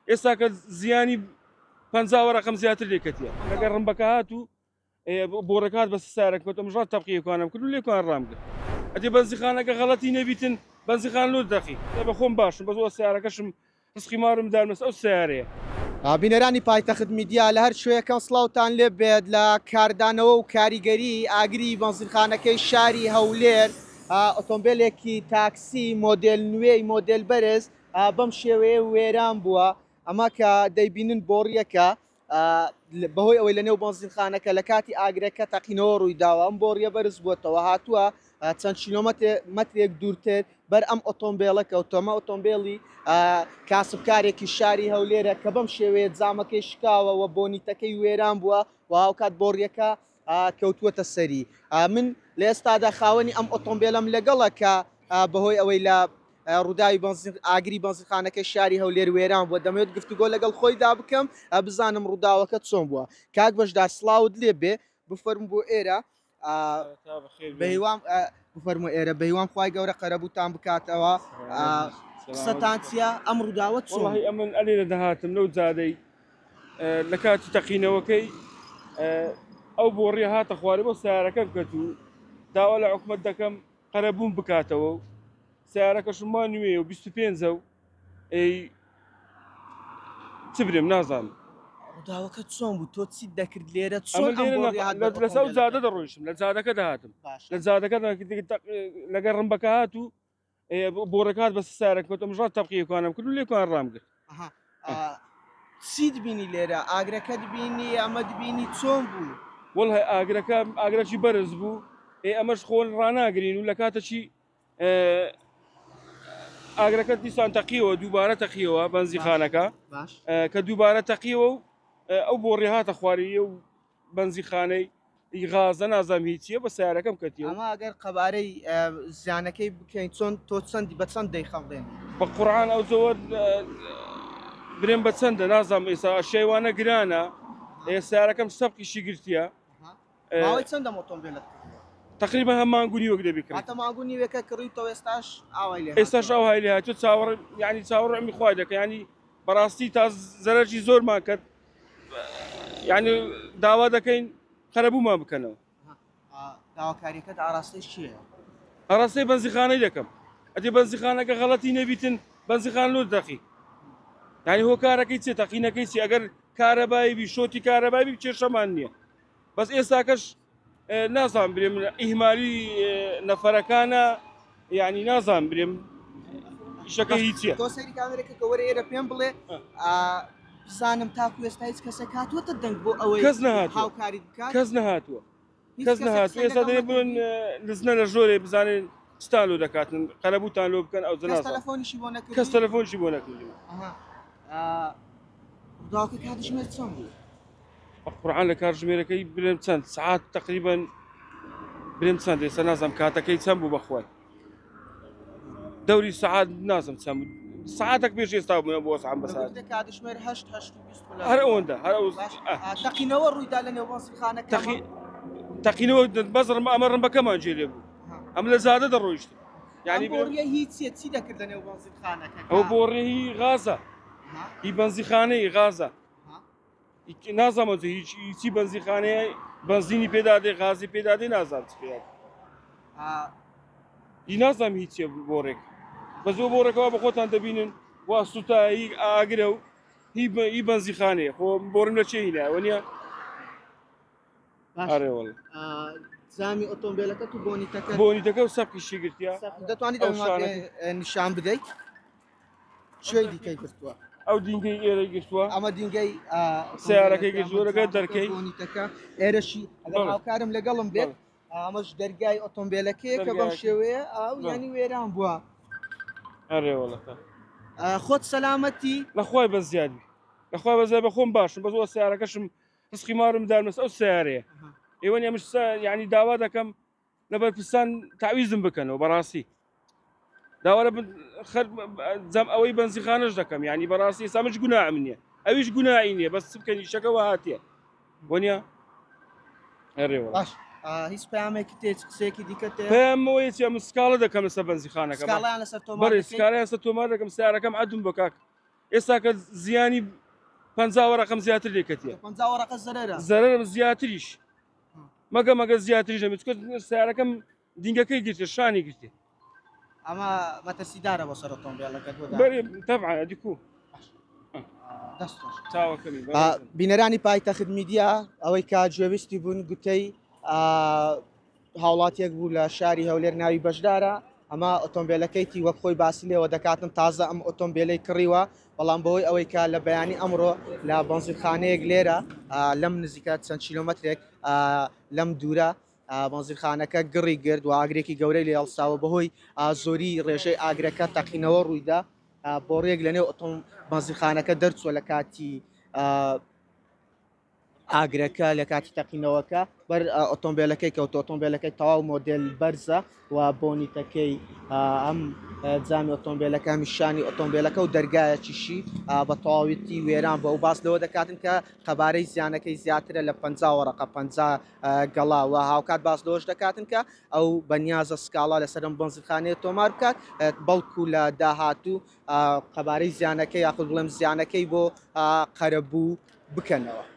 ئێستا کە زیانی 50 وەرەقەم زیاتر لێکەتیە لەگەر ڕمبەکە هات و بۆڕەکات بەس سارەک کەوتم ژات تەقی کوانم کرد و لێکوان ڕام کرد ئەدی بەنزیخانەکە غەڵەتی نەبیتن بەنزیخان لۆ دەقی بە خۆم باشم بەس ئەو سیارەکەشم ڕزقی مارم دارمەس ئەو سیارەیە. بینەرانی پایتەخت میدیا لە هەر کوێیەکەن سڵاوتان لێ بێت لە کاردانەوە و کاریگەری ئاگری بەنزینخانەکەی شاری هەولێر ئۆتۆمبیلێکی تاکسی مۆدێل نوێی مۆدێل بەرز بەم شێوەیە وێران بووە ئەمە کە دەیبینن بۆڕیەکە بەهۆی ئەوەی لە نێو بەنزینخانەکە لە کاتی ئاگرەکە تەقینەوە ڕوویداوە ئەم بۆڕیە بەرز بووەتەوە هاتووە چەند کیلۆمەترێک دوورتر بەر ئەم ئۆتۆمبێلە کەوتەمە ئۆتۆمبێلی کاسبکارێکی شاری هەولێرە کە بەم شێوەیە جامەکەی شکاوە و بۆنیتەکەی وێران بووە و هاوکات بۆڕیەکە کەوتووەتە سەری. من لە ئێستادا خاوەنی ئەم ئۆتۆمبێلەم لەگەڵە کە بەهۆی ئەوەی لە ڕووداوی بەنزین ئاگری بەنزینخانەکەی شاری هەولێر وێران بووە دەمەوێت گفتوگۆ لەگەڵ خۆیدا بکەم بزانم ڕووداوەکە چۆن بووە. کاک بەشدار سڵاوت لێ بێ بفەرموو بۆ ئێرە بەهیوام بفەرموو ئێرە بەهیوام خوای گەورە قەرەبووتان بکاتەوە. قسەتان چییە ئەم ڕووداوە چۆن؟ وەڵاهی ئەمن ئەلێرە دەهاتم لەو جادەی لە کاتی تەقینەوەکەی ئەو بۆڕیە هاتە خوارێ بۆ سیارەکەم کەت و داوا لە حکومەت دەکەم قەرەبووم بکاتەوە و سیارەکەشم وا نوێ و 25 و ئەی چ برێم نازانم. ڕووداوەکە چۆن بوو تۆ چیت دەکرد لێرە چۆن ئەم بۆڕیە هات بەر لەسەر جادە دەڕۆیشتم لە جادەکە دەهاتم لە جادەکە لەگەر ڕمبەکە هات و بۆڕەکات بەس سارە کەوتم ژات تەقی کوانم کرد و لێکوان ڕام گرت. چیت بینی لێرە ئاگرەکەت بینی ئەمەت بینی چۆن بوو؟ وەڵی ئاگرەکە ئاگرەکی بەرز بوو ئێ ئەمەش خۆن ڕناگرین و لە کاتەکی ئاگرەکە دیسان تەقیەوە دووبارە تەقیەوە بەنزیخانەکە کە دووبارە تەقیەوە و ئەو بۆڕی هاتە خواریە و بەنزیخانەی ئی غازە نازانم هی چیە بە سەیارەکەم کەتیەوە. ئەمە ئەگەر قەبارەی زیانەکەی بکەین چۆن تۆ چەندی بە چەند دەیخەمڵێنی؟ بە قوڕان ئەو زۆر برێم بە چەندە نازانم ئێستا ئەشیای وانە گرانە ئێ سەیارەکەم سەبقیشی گرتیە. ماوەی چەندە ئەم ئۆتۆمبێلت کڕیوە؟ تقریبا هەم مانگ و نیوەک دەبی کڕی. واتە مانگ و نیوێکە کڕیوتەوە ئێستاش ئاوای لێ هاتووە. ئێستاش ئاوهای لێ هاتووە چاوەڕێ یانی چاوەڕێ عومری خوای دەکەن یانی بەڕاستی تا زەرەرکی زۆرمان کرد یعنی داوا دەکەین قەرەبوومان بکەنەوە. داواکاریەکەت ئاراستەی چییە؟ ئاراستەی بەنزیخانەی دەکەم ئەدی بەنزیخانەکە غەڵەتی نەبیتن بەنزیخان لۆ دەقی یعنی هۆکارەکەی چێ تەقینەکەی چی ئەگەر کارەبایی بی شۆتی کارەبایی بی کێشەمان نییە بەس ئێستاکەش نازانم برێم ئیهمالی نەفەرەکانە یعنی نازانم برێم ئیشەکە هیچیە. تۆ سەیری کامێرەکە کە وەرە ئێرە پێم بڵێ بزانم تاکو ئێستا هیچ کەسێک هاتووەتە دەنگ بۆ ئەوەی کەس نەهاتووە هاوکاریت بکات؟ کەس نەهاتووە هیچ کەس کەسێک نەهاتووە قسەی ئێستا لەگەڵ دەبێ بڵێن نەکردی؟ لزنە لە ژۆرێ بزانێن چتان لۆ دەکاتن قەرەبووتان لۆ بکەن ئەو کەس نازانم تەلەفۆنیشی بۆ نەکردی؟ کەس تەلەفۆنیشی بۆ نەکردی. ئەها ڕووداوەکە کاتژمێر چەند بوو؟ قورعان لە کاتژمێرەکەی برێم چەند سعات تقریبا برێم چەند ئێستا نازانم کاتەکەی چەند بوو بەخوای دەوری سعات نازم چەند بوو سعاتێک پێش ئێستا بوو بۆ سعات بە سعات کاتژمێر 8 8 هەر ئەوەندە هەر ئەو تەقینەوە ڕوویدا لە نێو بەنزینخانەکە تەقی تەقینەوە بەس ڕم ئەمە ڕمبەکەمان جێ لێ بوو ئەم لە زادە دەڕۆیشت یعنی بۆڕیە هیچ چیە چی دەکرد لە نێو بەنزینخانەکە ئەو بۆڕیە هی غازە هی بەنزیخانەی غازە نازانم هیچ چی بەنزیخانەیە بەنزینی پێدا دێ غازی پێدا دێ نازانم چ پێدا ئی نازانم هیچ چیە بۆڕێک بە زۆر بۆڕێکەوە بە خۆتان دەبینن وا سوتایی ئاگرە و هی بەنزیخانەیە خۆ بۆڕم لە چێ هینایەوە نییە؟ ئەرێ وەڵا جامی ئۆتۆمبیلەکەت و بۆنیتەکە بۆنیتەکە و سەقیشی گرتیە دەتوانیت نیشان بدەیت؟ کوێی دیکەی گرتووە؟ ئەو دینگەی ئێرەی گرتووە. ئەمە دینگەی سیارەکەی گرتووە لەگەر دەرکەی. بۆنیتەکە ئێرەشی ئەگەر هاوکارم لەگەڵم بێت ئەمەش دەرگای ئۆتۆمبیلەکەیە کە بەم شێوەیە ئەو ینی وێران بووە. ئەرێ وەڵا. خۆت سەلامەتی؟ لەخوای بە زیاد بی لەخوای بە زیاد بە خۆم باشم بەس ئەو سیارەکەشم ڕزقی مارم دارمەس ئەو سیارەیە ئێوە نیە مش یعنی داوا دەکەم لە بەرپرسان تاویزم بکەنەوە بەڕاستی داوا لە جەم ئەوەی بەنزیخانەش دەکەم ینی بەڕاستی ئێستا منش گوناعم نییە ئەویش گوناعی نییە بەس بکەن ئیشەکەەوە هاتیە بۆ نییە ئەرێ باش هیچ پامێکی تێ قسەیەکی دیکە تێ پامەوەی چی من سکاڵە دەکەم لەسەر بەنزیخانەکە سکاڵیان لەسەر تۆمار بەڵێ سکاڵیان لەسەر تۆمار دەکەم سیارەکەم عەدوم بۆ کاک. ئێستا کە زیانی 50 وەرەقەم زیاتر لێکەتیە. 50 وەرەقە زەرەرە؟ زەرەرم زیاتریش، مەگە مەگە زیاتریش نەبێت، چونکە سیارەکەم دینگەکەی گرتێ، شانی گرتێ. ئەمە مەترسیدارە بۆ سەر ئۆتۆمبێلەکەت بۆ بەرێ تەبعا دیکو. دەست خۆش. چاوەکەمی. بینەرانی پایتەخت میدیا، ئەوەی کە گوێویستی بوون گوتەی هاوڵاتیەک بوو لە شاری هەولێر ناوی بەشدارە. ئەمە ئۆتۆمبیلەکەیتی وەک خۆی باسی لێوە دەکاتن، تازە ئەم ئۆتۆمبیلەی کڕیوە، بەڵام بەهۆی ئەوەی کە لە بەیانی ئەمڕۆ لە بەنزینخانەیەک لێرە لەم نزیکە چەند کیلۆمەترێک لەم دوورە بەنزینخانەکە گڕی گرت و ئاگرێکی گەورەی لێ هەڵساوە، بەهۆی زۆری ڕێژەی ئاگرەکە تەقینەوە ڕوویدا، بۆڕیەک لەنێو ئۆتۆم بەنزینخانەکە دەرچووە لە کاتی ئاگرەکە، لە کاتی تەقینەوەکە بەر ئۆتۆمبیلەکەی کەوت. ئۆتۆمبیلەکەی تەواو مۆدێل بەرزە و بۆنیتەکەی ئەم جامی ئۆتۆمبیلەکە، میشانی ئۆتۆمبیلەکە و دەرگایەکیشی بە تەواویتی وێران بە و باس لەوە دەکاتن کە قەبارەی زیانەکەی زیاترە لە 50 وەرەقە، 50 گەڵا. و هاوکات باس لەوەش دەکاتن کە ئەو بەنیازە سکاڵا لەسەرم بەنزیخانەیە تۆمار بکات، بەڵکو لە داهاتوو قەبارەی زیانەکەی یاخود بڵێم زیانەکەی بۆ قەرەبوو بکەنەوە.